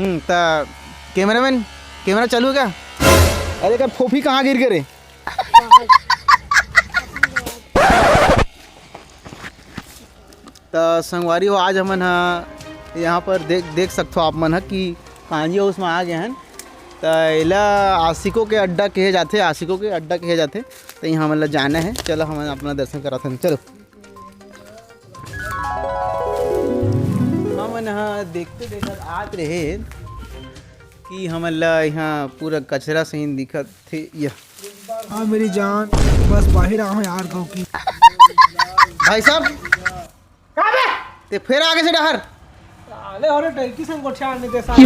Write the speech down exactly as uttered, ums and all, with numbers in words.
हम्म, त cameraman, camera चालू है क्या? अरे, का फोफी कहाँ गिर गे रे? त संगवारी हो, आज हमन ह यहाँ पर देख, देख सकथो आप मन ह कि कांजी हाउस में आ गए हन। त एला आशिकों के अड्डा कहे जाथे, आशिकों के अड्डा कहे जाथे। त यहाँ हमन ला जाना है, चलो हमन अपना दर्शन कराथन, चलो। हमन ह देखते देखत आत रहे कि हमन ला यहाँ पूरा कचरा सही दिखत थे। यह हाँ मेरी जान, बस बाहर आओ यार गाँव की। भाई साहब, का बे? ते फिर आगे से डहर। साले हो रे, टैंकी से गोठिया आने दे साले।